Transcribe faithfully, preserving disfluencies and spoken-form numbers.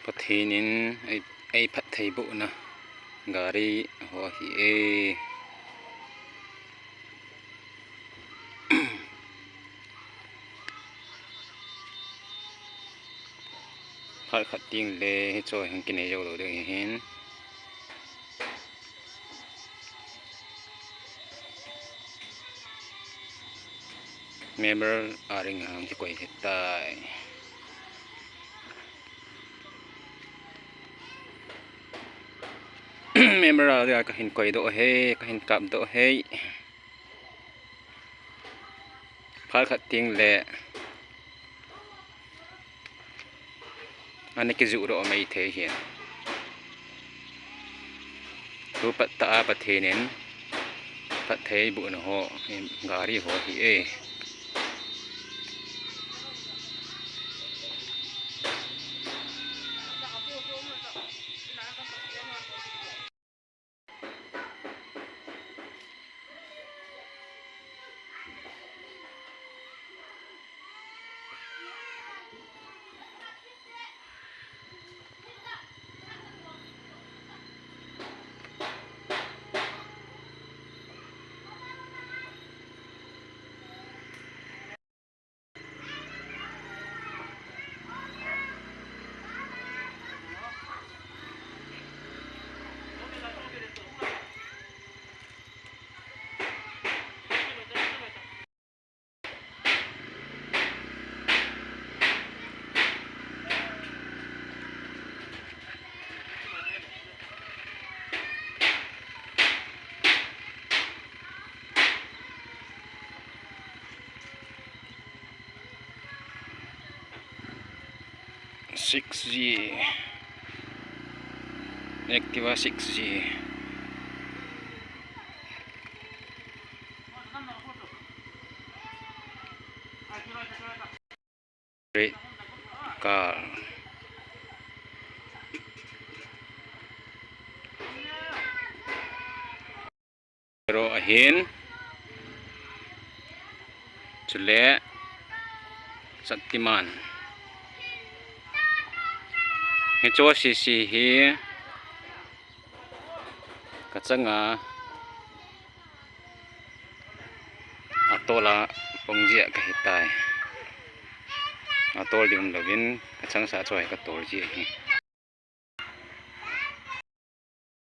Pathen in ei, ei phattheibohna gari ho ahi e. Phat khat teng le hiche hin kinei jou lou ding ahin. Member a dinga kikoi ahitai. Member a dinga kahin koidoh ahi, kahin kapdoh ahi. Phat khat teng le ana kijoh doh maithei ahin. Tupat tah a Pathen in phattheibohna ho, gari ho ahi e. Six G. Activa six G. Red car. Hero ahin. Chule Shaktiman. Hiche C C hi kachanga atol a pang jia kahitai. Atol ding umlouvin kachangsa chu hi katol ji ahi.